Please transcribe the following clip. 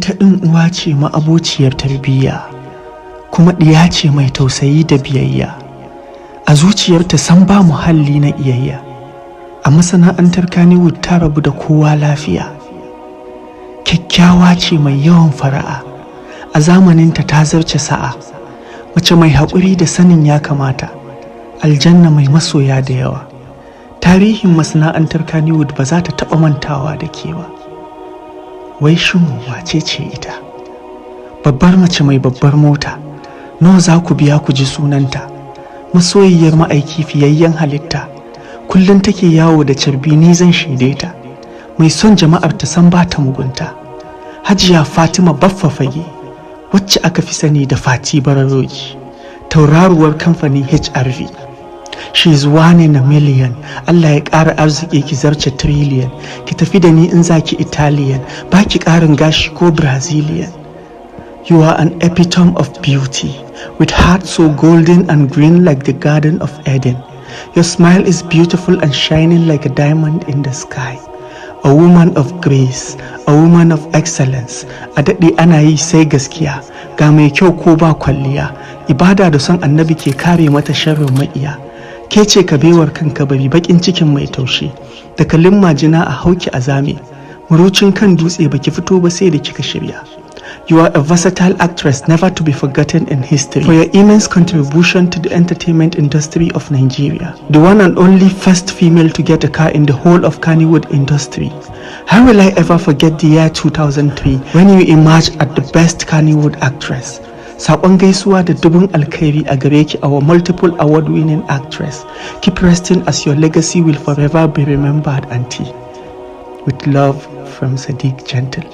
Ita ɗin uwa ce ma'abociyar tarbiyya, kuma ɗiya ce mai tausayi da biyayya. A zuciyarta san ba muhalli na iyayya. A masana'antar Kannywood ta rabu da kowa lafiya. Kyakkyawa ce mai yawan fara'a, a zamaninta ta zarce sa'a. Mace mai haƙuri da sanin ya kamata, aljanna mai masoya da yawa. Tarihin masana'antar Kannywood ba za ta taɓa mantawa da ke ba. Wai shin wace ce ita? Babbar mace mai babbar mota, nawa za ku biya ku ji sunanta? Masoyiyar ma'aiki, fiyayyen halitta, kullum take yawo da carbi, ni zan shaide ta. Mai son jama'ar ta, san ba ta mugunta. Hajiya Fatima Baffa Fage, wacce aka fi sani da Fati Bararoji, tauraruwar kamfanin HRV. She is one in a million. Allah ya ƙara arziki ki zarce trillion. Ki tafi da ni in zaki Italian, ba ki ƙarin gashi ko Brazilian. You are an epitome of beauty, with heart so golden and green like the Garden of Eden. Your smile is beautiful and shining like a diamond in the sky. A woman of grace, a woman of excellence. A daɗe ana yi sai gaskiya, ga mai kyau ko ba kwalliya. Ibada da son Annabi ke kare mata sharrin maƙiya. Ke ce kabewar kanka bari baƙin cikin mai taushe. Da kalin majina a hauki a zame. Murucin kan dutse, baki fito ba sai da kika shirya. You are a versatile actress never to be forgotten in history for your immense contribution to the entertainment industry of Nigeria. The one and only first female to get a car in the whole of Kannywood industry. How will I ever forget the year 2003 when you emerged as the best Kannywood actress? Saƙon gaisuwa da dubun alkhairi a gare ki, our multiple award-winning actress. Keep resting, as your legacy will forever be remembered, auntie. With love from Sadiq Gentle.